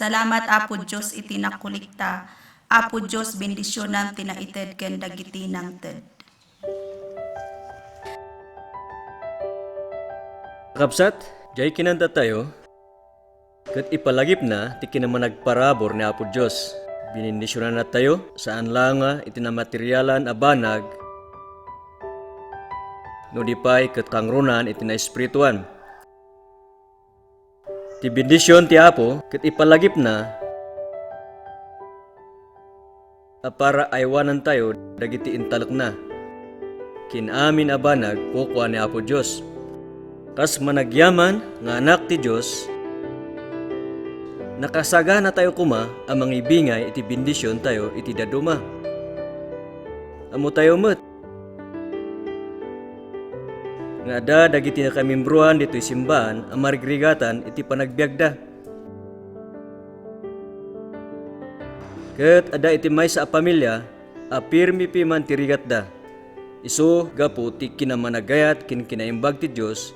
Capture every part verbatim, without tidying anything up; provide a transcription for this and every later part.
Salamat, Apo Dios, iti nakulikta. Apo Dios, bendisionam ti naited ken dagiti nangted. Kakabsat, diay kinantatayo, ket ipalagipna ti kinamanagparabur ni Apo Dios. Binindisionannatayo, saan la nga iti namaterialan a banag, no di pay ket kangrunaan iti naespirituan. Ti bendision ti Apo ket ipalagipna a para aywanantayo dagiti intalekna. Ken amin a banag, kukua ni Apo Dios. Kas managyaman nga anak ti Dios, nakasaganatayo koma a mangibingay iti bendisiontayo iti dadduma. Ammotayo met nga adda dagiti nakamimbroan ditoy simbaan a marigrigatan iti panagbiagda. Ket adda iti maysa a pamilia a pirmi piman ti rigatda. Isu, gapu ti kinamanagayat ken kinaimbag ti Dios,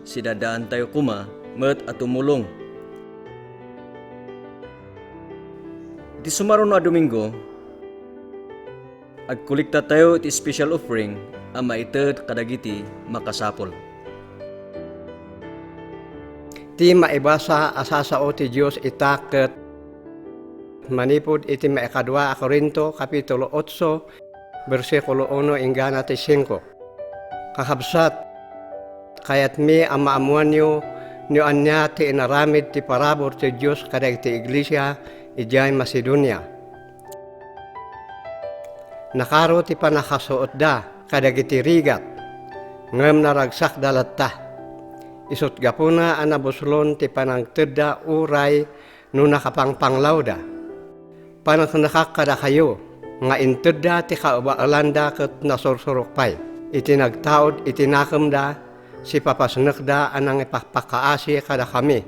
sidadaantayo koma met a tumulong. Iti sumaruno a Domingo, agkolektatayo iti special offering a maited kadagiti makasapul. Ti maibasa a sasao ti Dios ita ket manipud iti maikadua a Corinto, Kapitulo otso, bersikulo uno inggana ti singko. Kakabsat, kayatmi a maammoanyo no ania ti inaramid ti parabur ti Dios kadagiti iglesia idiay Macedonia. Nakaro ti pannakasuotda kadagiti rigat, ngem naragsakda latta. Isut' gapuna a nabuslon ti panangtedda uray no nakapangpanglawda. Paneknekak kadakayo nga intedda ti kabaelanda ket nasursurok pay. Iti nagtaud iti nakemda, sipapasnekda a nangipakpakaasi kadakami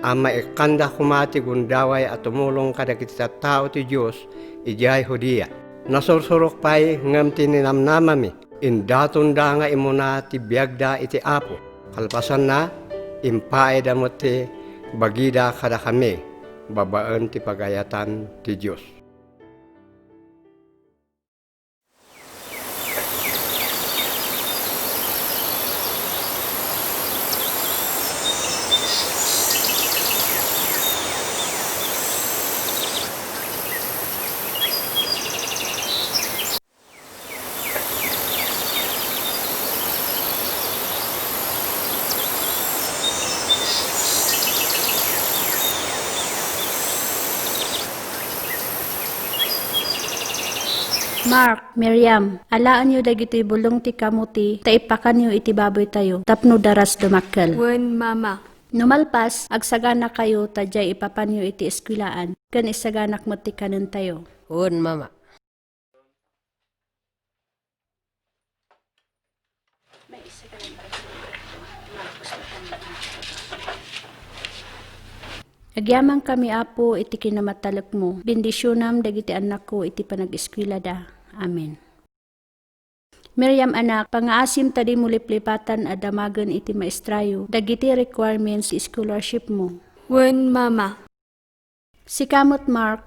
a maikkanda koma ti gundaway a tumulong kadagiti tattao ti Dios idiay Judea. Nasursurok pay ngem ti ninamnamami, indatonda nga immuna ti biagda iti Apo. Kalpasanna, impaayda met ti bagida kadakami babaen ti pagayatan ti Dios. Mark, Miriam, alaenyo dagitoy bulong ti kamuti ta ipakanyo iti baboytayo tapno daras dumakkel. Wen, Mama. No malpas, agsaganakayo ta diay ipapanyo iti eskuelaan, ken isaganak met ti kanentayo. Wen, Mama. Agyamankami, Apo, iti kinamatalekmo. Bendisionam dagiti annakko iti panag-eskuelada. Amen. Miriam, anak, pangaasim ta dimo liplipatan a damagen iti maestrayo dagiti requirements ti scholarshipmo. Wen, Mama. Sika met, Mark,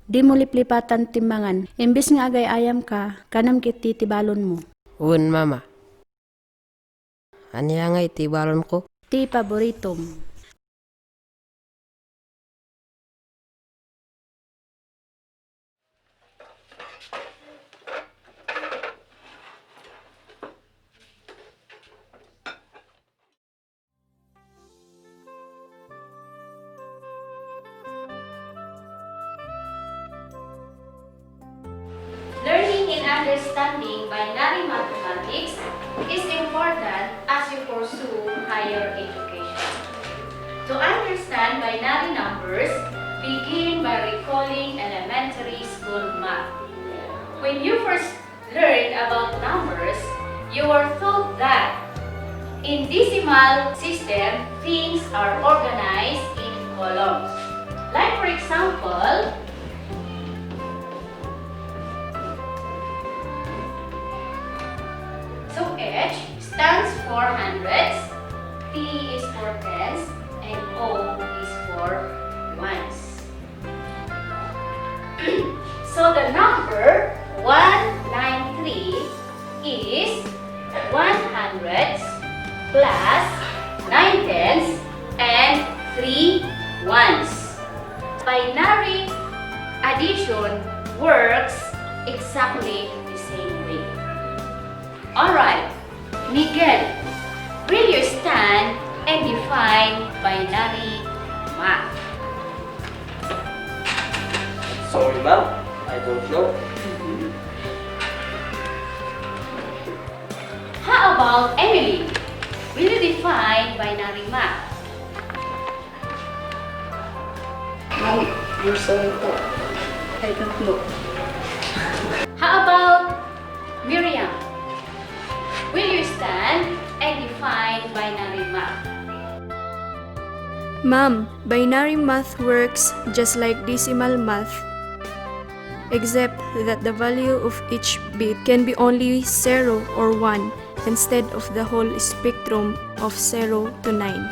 dimo liplipatan ti mangan. Imbes nga agay-ayamka, kanem ketdi ti balonmo. Wen, Mama. Ania ngay ti balonko? Ti paboritom. Learning and understanding binary mathematics is important as you pursue higher education. To understand binary numbers, begin by recalling elementary school math. When you first learn about numbers, you are told that in decimal system, things are organized in columns. Like for example, so H stands for hundreds, T is for tens, and O is for or ones. So the number one nine three is one hundreds plus nine tens and three ones. Binary addition works exactly the same way. Alright, Miguel, will you stand and define binary math? Sorry, ma'am. I don't know. How about Emily? Will you define binary math? Ma'am, I'm sorry po. I don't know. How about Miriam? Will you stand and define binary math? Ma'am, binary math works just like decimal math, except that the value of each bit can be only zero or one instead of the whole spectrum of zero to nine.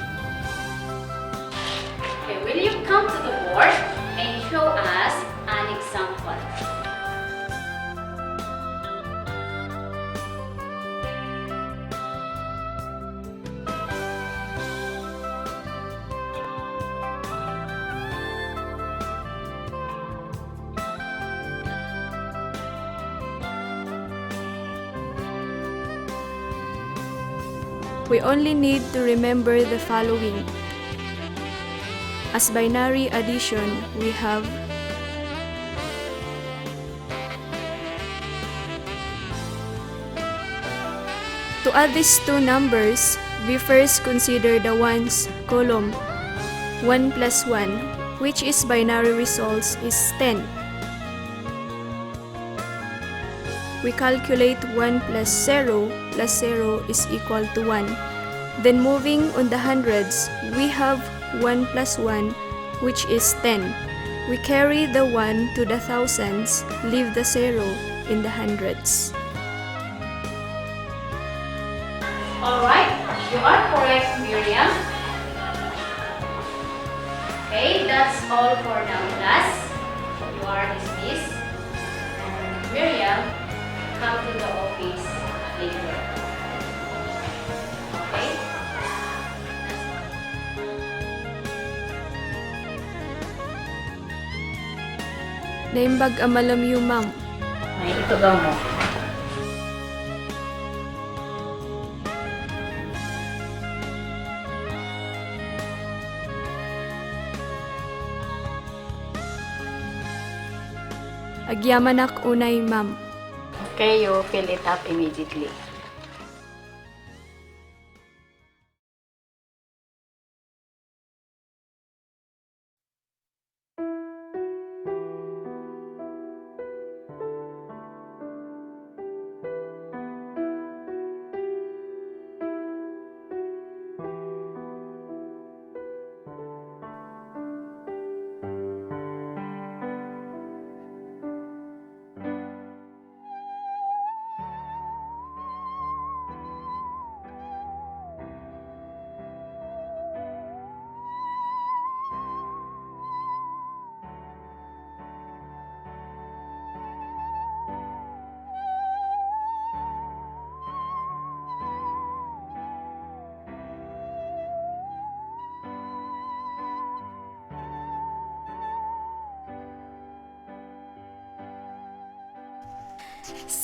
Okay, will you come to the board and show us an example? We only need to remember the following. As binary addition, we have To add these two numbers, we first consider the ones column. One plus one, which is binary results, is ten. We calculate one plus zero plus zero is equal to one. Then moving on the hundreds, we have one plus one, which is ten. We carry the one to the thousands, leave the zero in the hundreds. Alright, you are correct, Miriam. Okay, that's all for now, class. You are dismissed. And Miriam, come to the office later. Okay? Naimbag a malamyo, ma'am. Ay, ito daw mo. Agyamanak unay, ma'am. Okay, you fill it up immediately.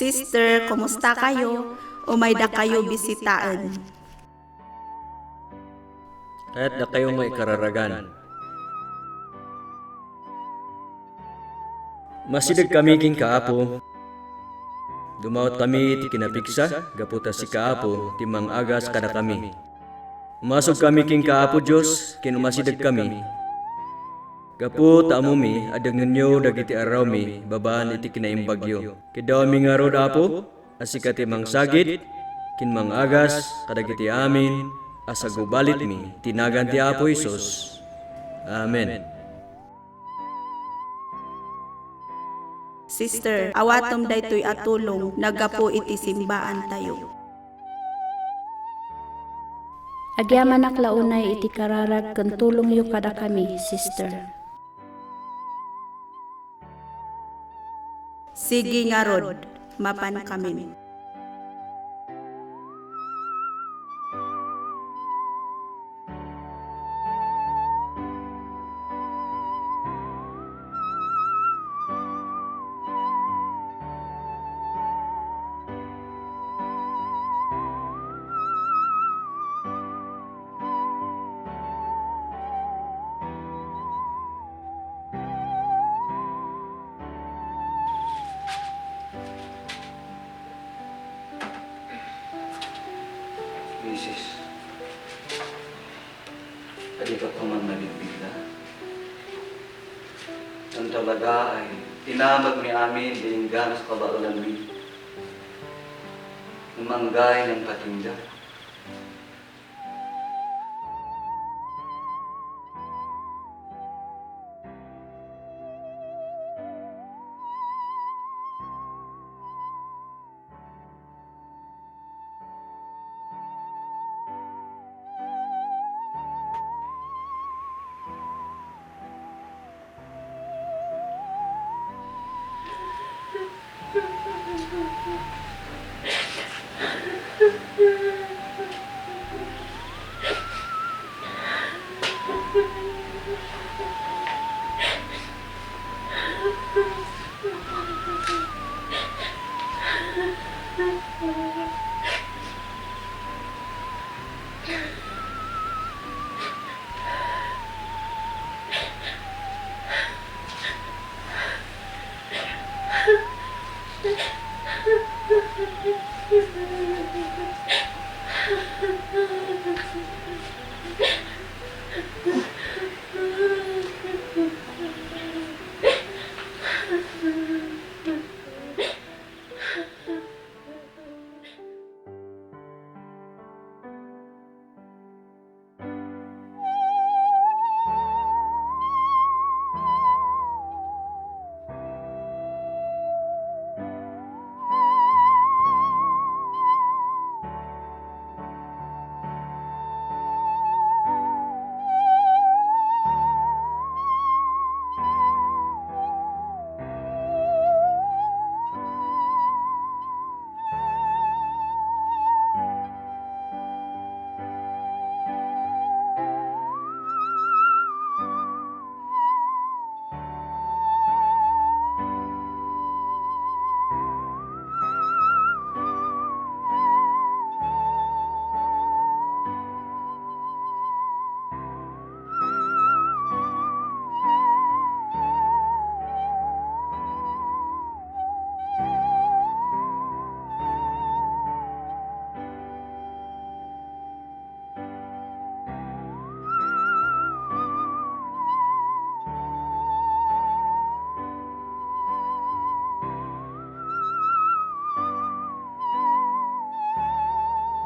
Sister, kumusta kayo? Umayda kayo bisitaen. Kayatda kayo nga ikararagan. Masideg kami kenka, Apo. Dumawat kami iti kinapigsa, gapu ta sika, Apo, ti mang-agas kadakami. Umasog kami kenka, Apo Dios, ken umasideg kami. Gapu ta ammomi a dengngennyo dagiti arrawmi babaen iti kinaimbagyo. Ket dawatmi ngarud, Apo, a sika ti mangsagid ken mang-agas kadagiti amin a sagubalitmi iti nagan ti Apo Jesus. Amen. Sister, awatem daytoy a tulong naggapu iti simbaantayo. Agyamanak la unay iti kararag ken tulongyo kadakami, sister. Sige ngarud, mapankamin. Misis, adi ka pa man nabigbiga? Ang talaga ay tinamag ni amin di ingganas kabaelanmi. Umanggay ng patingga.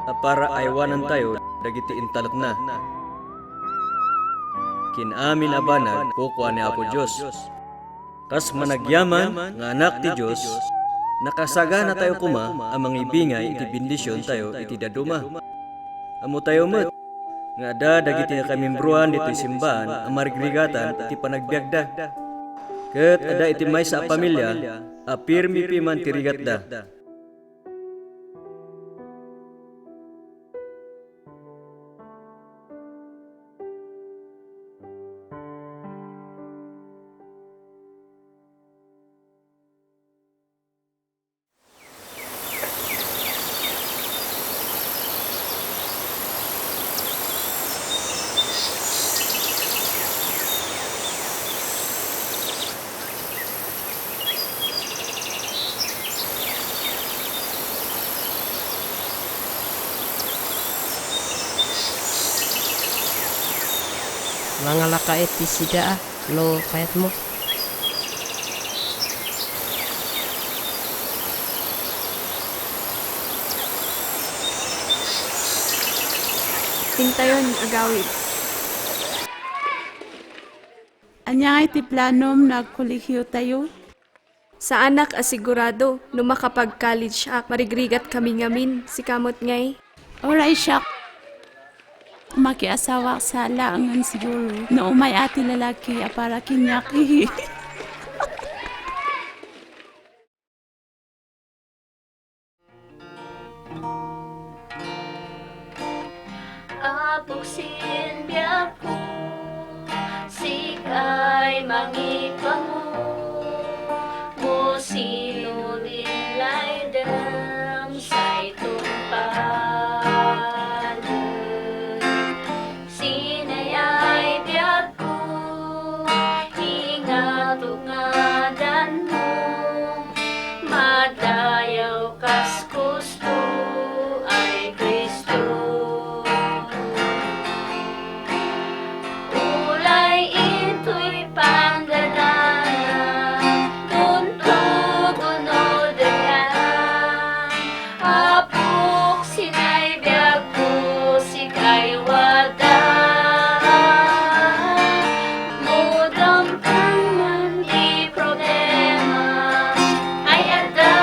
A para aywanantayo dagiti intalekna. Kin amin a banag, kukua ni Apo Dios. Kas managyaman nga anak ti Dios, nakasaganatayo koma a mangibingay iti bendisiontayo iti dadduma. Ammotayo met nga adda dagiti nakamimbroan ditoy simbaan a marigrigatan iti panagbiagda. Ket adda iti maysa a pamilia a pirmi piman ti rigatda. Mangalaka iti sida a, no kayatmo. Intayon, agawid. Ania ngay ti planom no agkolehiyotayo? Saanak a sigurado no makapag-college ak. Marigrigat kami ngamin. Sika met ngay? Uray siak. Makiasawak sa laengen siguro. No umay-at ti lalaki a para kaniak. Apok, sika biagko, sikay mangipango, no sino ti inlaydem, say tungpalen. Sinay ay biagko, ingato ngadanmo, madayaw kas Kristo ay Kristo. Ulay intoy pangganana, tuntog wenno dagan, Apok, sinay biagko, sikay wada. Mudam ka man ti problema, ay adda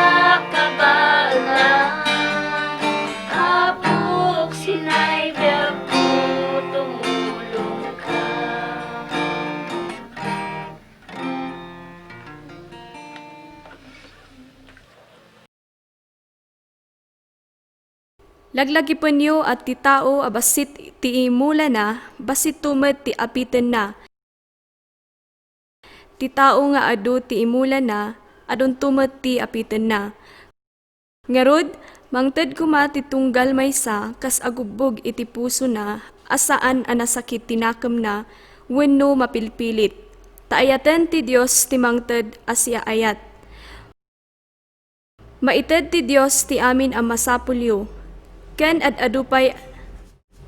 kabaelan. Apok, sinay biagko, tumulong ka. Laglagipenyo a ti tao a bassit ti imulana, bassitto met ti apitenna. Ti tao nga adu ti imulana, adunto met ti apitenna. Ngarud, mangted koma ti tunggal maysa kas agubbog iti pusona a saan a nasakit ti nakemna wenno mapilpilit. Ta ayaten ti Dios ti mangted a siaayat. Maited ti Dios ti amin a masapulyo, ken ad-adu pay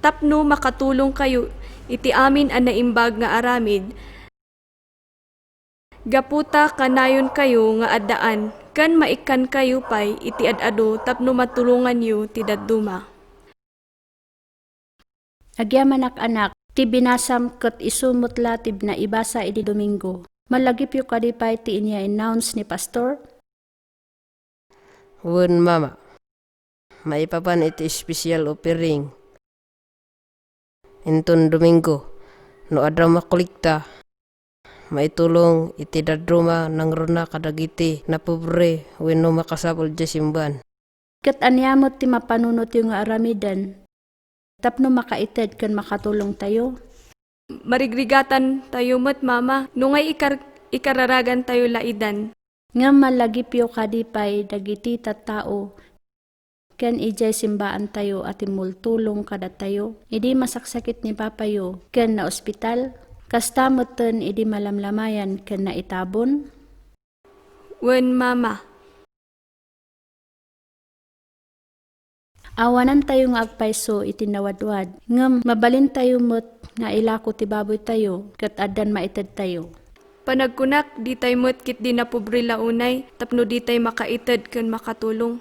tapno makatulongkayo iti amin a naimbag nga aramid. Gapu ta kanayonkayo nga addaan, ken maikkankayo pay iti ad-adu tapno matulonganyo ti dadduma. Agyamanak, anak, ti binasam ket isu met la ti naibasa idi Domingo. Malagipyo kadi pay ti inya-announce ni Pastor? Wen, Mama. Maipapan iti special offering inton Domingo. No adda makolekta, maitulong iti dadduma nangruna kadagiti napobre wenno makasapul idiay simbahan. Ket ania met ti mapanunotyo nga aramiden tapno makaited ken makatulongtayo? Marigrigatantayo met, Mama, no ngay ikar-, ikararagantayo la idan. Ngem malagipyo kadi pay dagiti tattao ken idiay simbaantayo a timmultulong kadatayo idi masaksakit ni papayo ken naospital, kasta metten idi malamlamayan ken naitabon? Wen, Mama. Awanantayo nga agpayso iti nawadwad, ngem mabalintayo met nga ilako ti baboytayo ket addan maitedtayo. Panagkunak, ditay met ketdi napobre la unay tapno ditay makaited ken makatulong.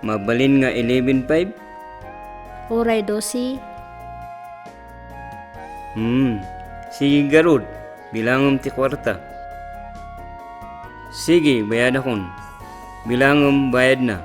Mabalin nga eleven five? Uray dose. Hmm. Sige garud, bilangem ti kuarta. Sige, bayadakon. Bilangem bayadna.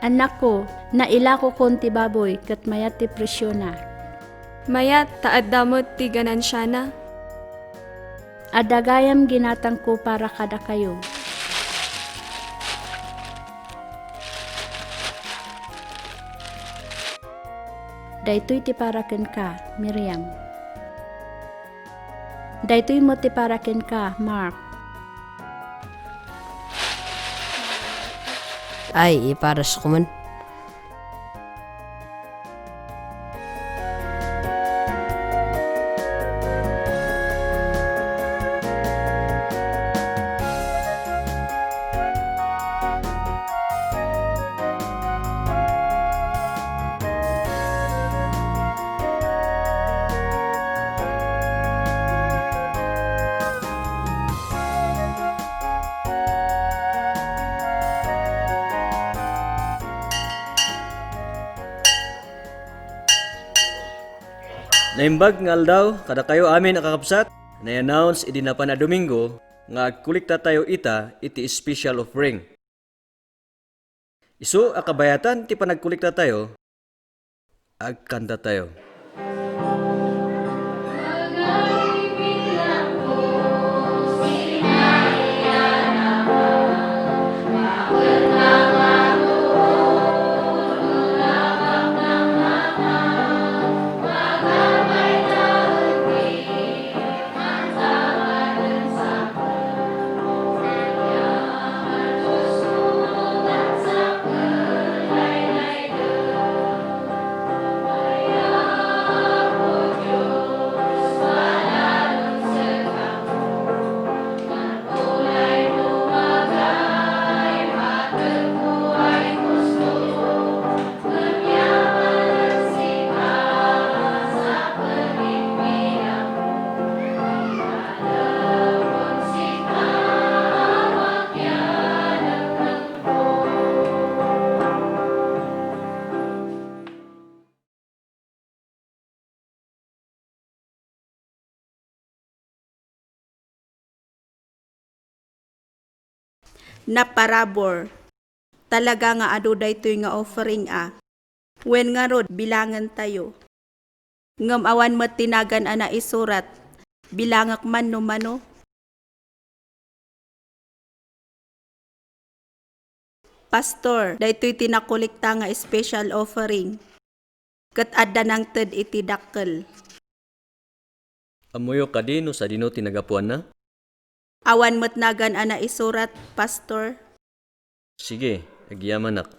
Annakko, nailakokon ti baboy ket mayat ti presiona. Mayat, ta adda met ti ganansiana. Adda gayam ginatangko para kadakayo. Daytoy ti para kenka, Miriam. Daytoy met ti para kenka, Mark. Ay, iparasko man. Naimbag nga aldaw kadakayo amin a kakabsat, na-announce idi napan a Domingo nga agkolektatayo ita iti special offering. Isu a kabayatan ti panagkolektatayo, agkantatayo. Naparabur. Talaga nga adu daytoy nga offering a. Wen ngarud, bilangentayo. Ngem awan met ti nagan a naisurat. Bilangek man no mano. Pastor, daytoy ti nakolekta nga special offering. Ket adda nangted iti dakkel. Ammoyo kadi no sadino ti nagapuanna? Awan met nagan a naisurat, Pastor. Sige, agyamanak.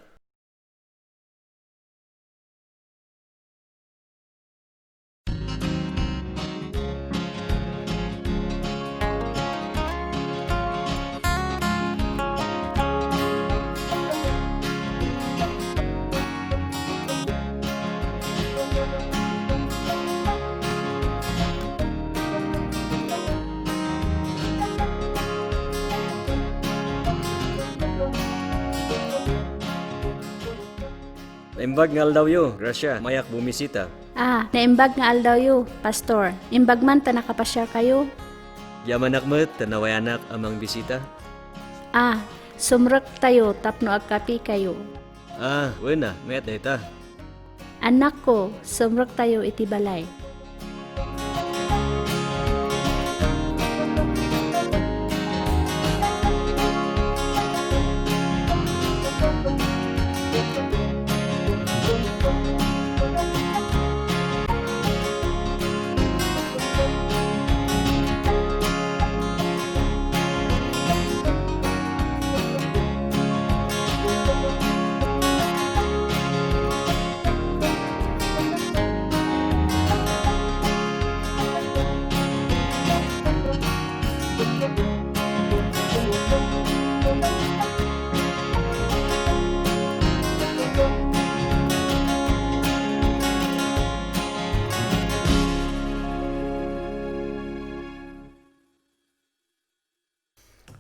Naimbag nga aldawyo, Gracia, mayak bumisita. Ah, naimbag nga aldawyo, Pastor. Imbag man ta nakapasiarkayo. Agyamanak met ta nawayanak a mangbisita. Ah, sumrektayo tapno agkapikayo. Ah, wen a, mayat dayta. Annakko, sumrektayo iti balay.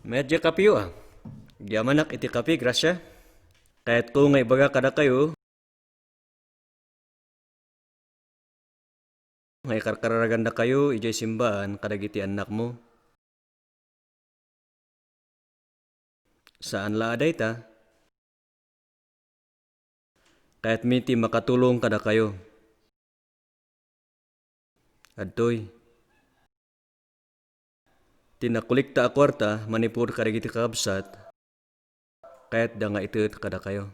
Mayat diay kapeyo a. Agyamanak iti kape, Gracia. Kayatko nga ibaga kadakayo nga ikarkararagandakayo idiay simbaan kadagiti annakmo. Saan la a dayta. Kayatmi ti makatulong kadakayo. Adtoy. Ti nakulikta a kuarta manipud kadagiti kakabsat, kayatda nga ited kadakayo.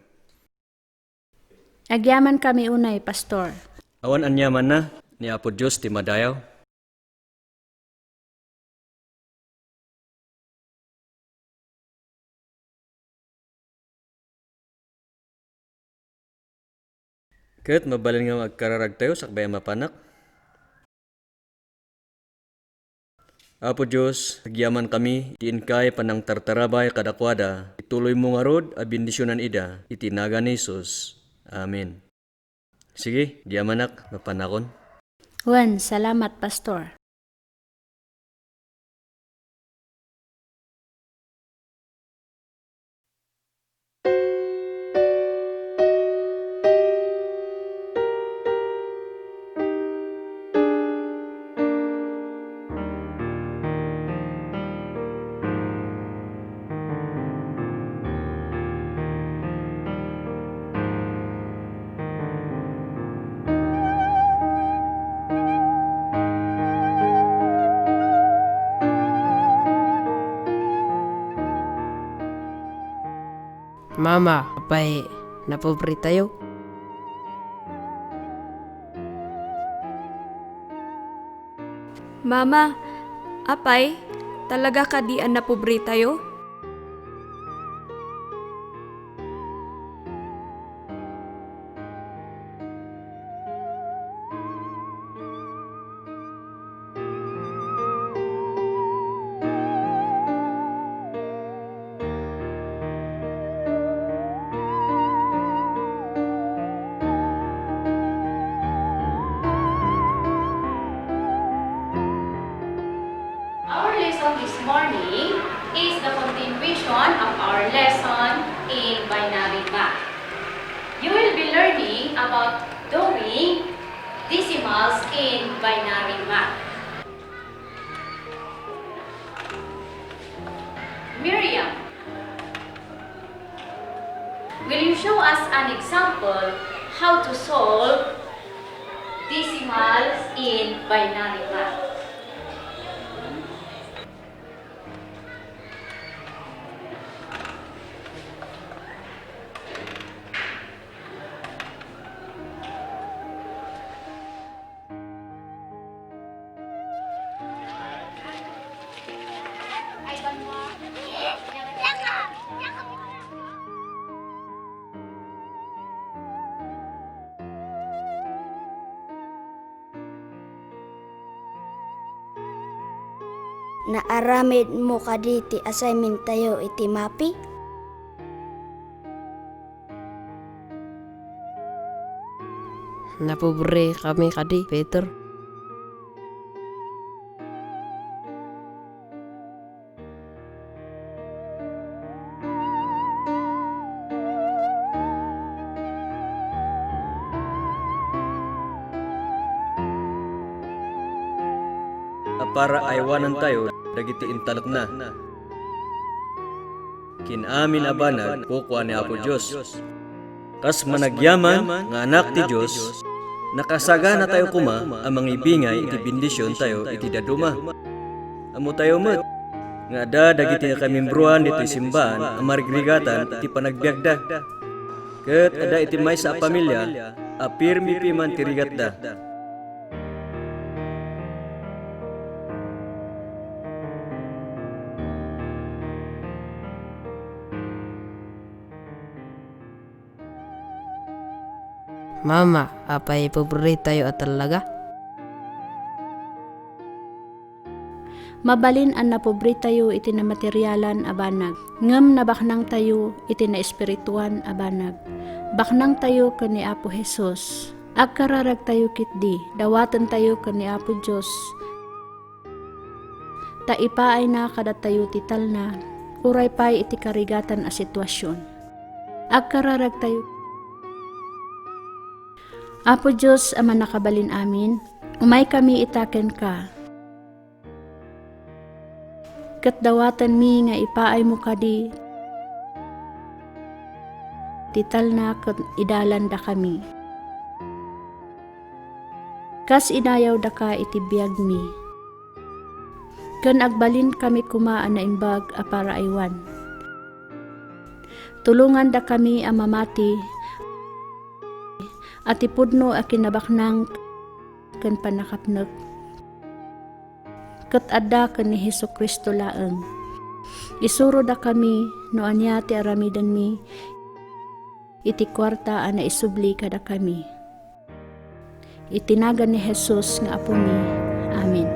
Agyamankami unay, Pastor. Awan aniamanna, ni Apo Dios ti madayaw. Ket mabalin nga agkararagtayo sakbay a mapanak. Apo Dios, agyamankami ti inkay panangtartarabay kadakuada, ituloymo ngarud a bendisionan ida iti nagan ni Jesus. Amen. Sige, agyamanak, mapanakon. Wen, salamat, Pastor. Mama, apay napobretayo? Mama, apay, talaga kadi a napobretayo? Our lesson this morning is the continuation of our lesson in binary math. You will be learning about doing decimals in binary math. Miriam, will you show us an example how to solve decimals in binary math? Naaramidmo kadi ti assignment tayo iti mapi? Napobrekami kadi, Peter. A para aywanantayo dagiti intalekna. Ken amin a banag, kukua ni Apo Dios. Kas managyaman nga anak ti Dios, nakasaganatayo koma a mangibingay iti bendisiontayo iti dadduma. Ammotayo met nga adda dagiti nakamimbroan ditoy simbaan a marigrigatan iti panagbiagda. Ket adda iti maysa a pamilia a pirmi piman ti rigatda. Mama, apay pobretayo a talaga? Mabalin a napobretayo iti namaterialan a banag, ngem nabaknangtayo iti naespirituan a banag. Baknangtayo ken ni Apo Jesus. Agkararagtayo ketdi, dawatentayo ken ni Apo Dios. Ta ipaayna kadatayo ti talna, uray pay iti karigatan a situasion. Agkararagtayo. Apo Dios a Mannakabalin-amin, umaykami ita kenka. Ket dawatenmi nga ipaaymo kadi ti talna ket idalanda kami. Kas idayawdaka iti biagmi, ken agbalinkami koma a naimbag a paraaywan. Tulonganda kami a mamati a ti pudno a kinabaknang ken pannakapnek ket adda ken ni Jesu-Cristo laeng. Isuroda kami no ania ti aramidenmi iti kuarta a naisubli kadakami. Iti nagan ni Jesus nga Apomi. Amen.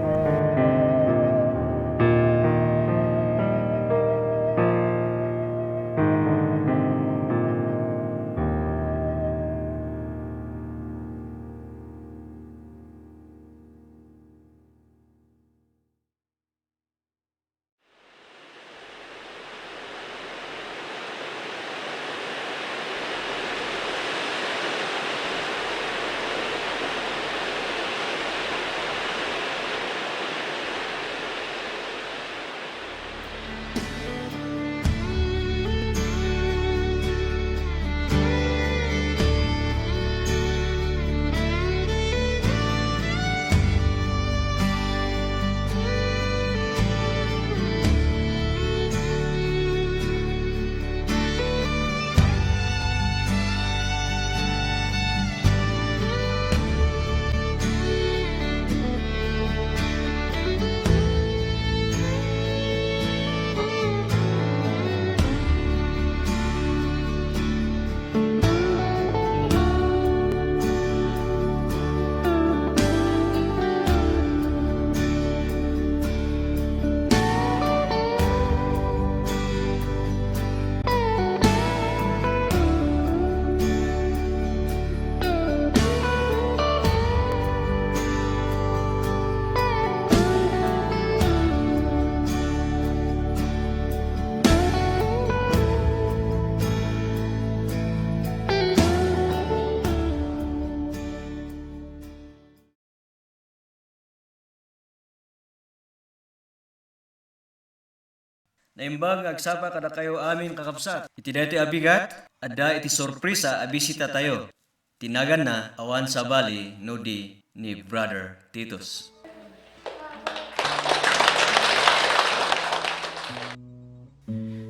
Naimbag nga agsapa kadakayo amin, kakabsat. Iti daytoy a bigat, adda iti sorpresa a bisitatayo. Ti naganna, awan sabali no di ni Brother Titus.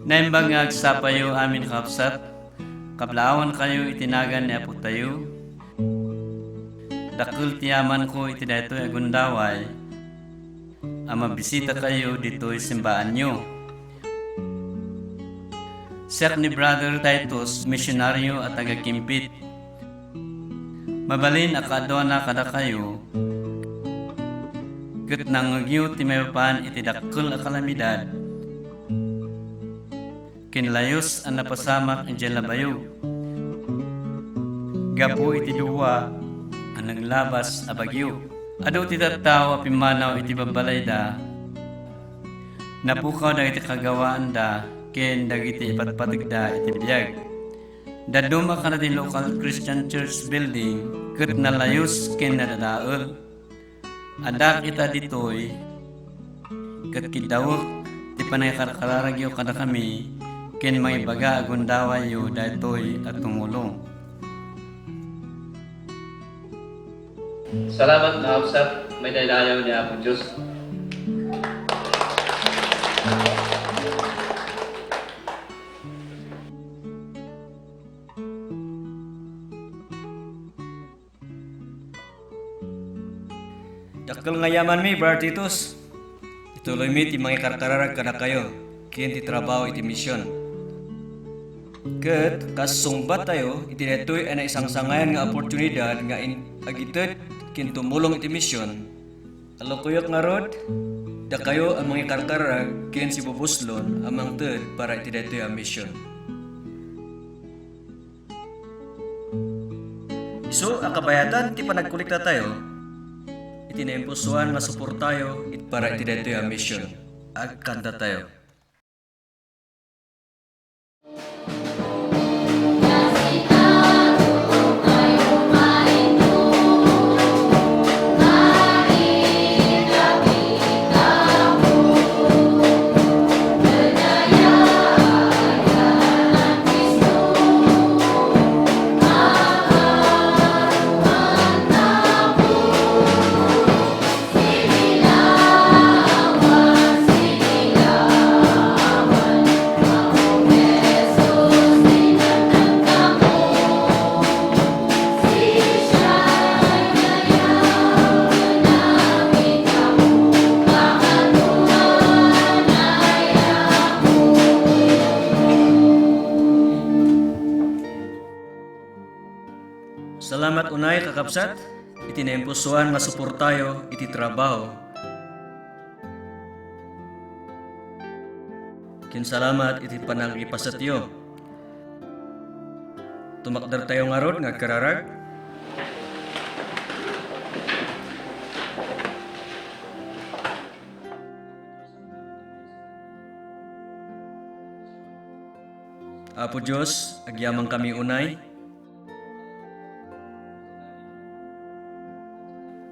Naimbag nga agsapayo amin, kakabsat. Kablaawankayo iti nagan ni Apotayo. Dakkel ti yamanko iti daytoy a gundaway a mabisitakayo ditoy simbaanyo. Siak ni Brother Titus, misionaryo a taga-Kimpit. Mabalin a kaaduana kadakayo, ket nangngegyo ti maipapan iti dakkel a kalamidad ken layus a napasamak idiay labayo gapu iti dua a naglabas a bagyo. Adu ti tattao a pimmanaw iti babbalayda, napukaw dagiti kagawaanda ken dagiti ipatpategda iti biag. Dadduma kadagiti local Christian Church building ket nalayus ken nadadael. Addak ita ditoy ket kiddawek ti panangikarkararagyo kadakami ken mangibaga a gundawayyo daytoy a tumulong. Salamat, kakabsat. Maidaydayaw ni Apo Dios. Dakkel nga yamanmi, Brother Titus. Ituloymi ti mangikarkararag kadakayo ken ti trabaho iti mision. Ket kas sungbattayo iti daytoy a naisangsangayan nga oportunidad nga in-, agited ken tumulong iti mision, alukuyok ngarud dakayo a mangikarkararag ken sibubuslon a mangted para iti daytoy a mision. Isu a kabayatan ti panagkolektatayo iti naimpusoan nga suportayo iti para iti daytoy a mision. Agkantatayo. Salamat unay, kakabsat, iti naimpusoan nga suportayo iti trabaho. Ken salamat iti panangipasetyo. Tumakdertayo ngarud nga agkararag. Apo Dios, agyamankami unay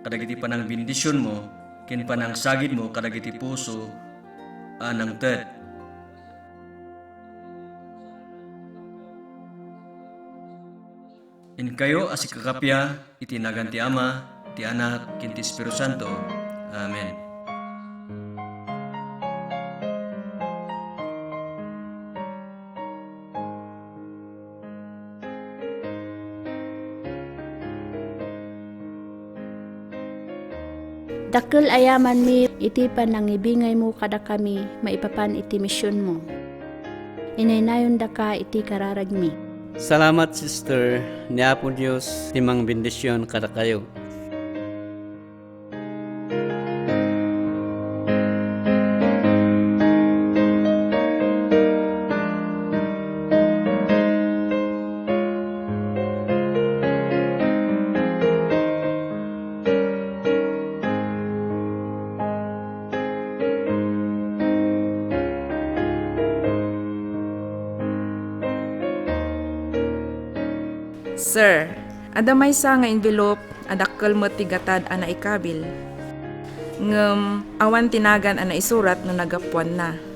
kadagiti panangbendisionmo ken panangsagidmo kadagiti puso a nangted. Inkayo a sikakappia iti nagan ti Ama, ti Anak, ken ti Espiritu Santo. Amen. Dakkel a yamanmi iti panangibingaymo kadakami maipapan iti misionmo. Inaynayondaka iti kararagmi. Salamat, sister. Ni Apo Dios ti mangbendision kadakayo. Sir, adda maysa nga envelope a dakkel met ti gatad a naikabil. Ngem awan ti nagan a naisurat no naggapuanna.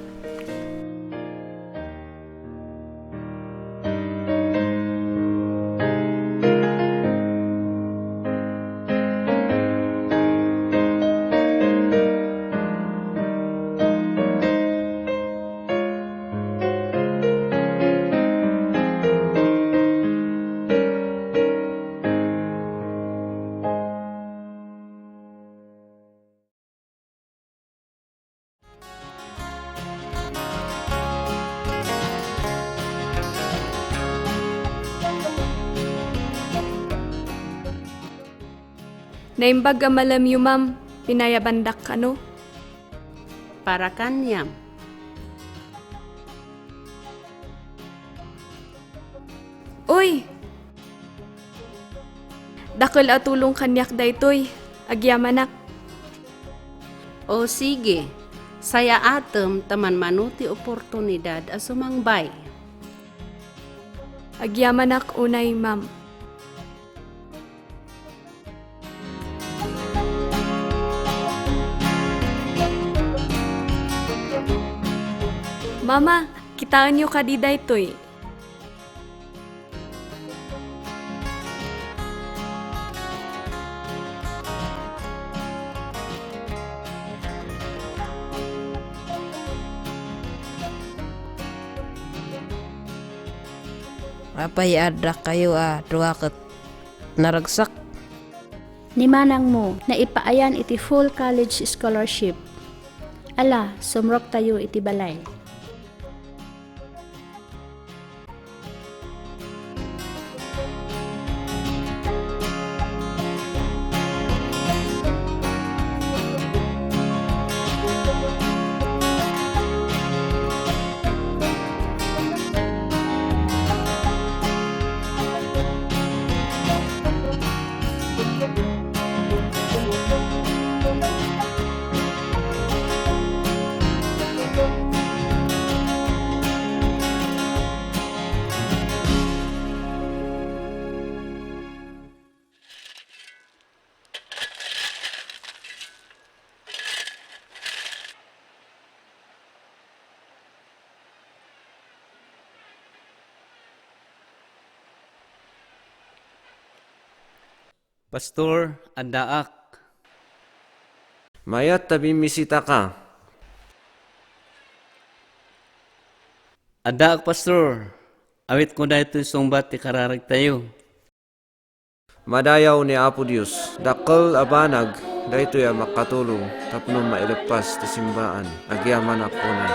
Naimbag a malemyo, ma'am. Pinayabandak kano? Para kaniam. Uy! Dakkel a tulong kaniak daytoy. Agyamanak. O sige, sayaatem ta manmano ti oportunidad a sumangbay. Agyamanak unay, ma'am. Mama, kitaenyo kadi daytoy? Apay addakayo a dua ket naragsak? Ni manangmo, naipaayan iti full college scholarship. Ala, sumroktayo iti balay. Pastor, addaak. Mayat ta bimmisitaka. Addaak, Pastor. Awitko daytoy sungbat ti kararagtayo. Madayaw ni Apo Dios. Dakkel a banag daytoy a makatulong tapno maileppas ti simbaan. Agyamanak unay.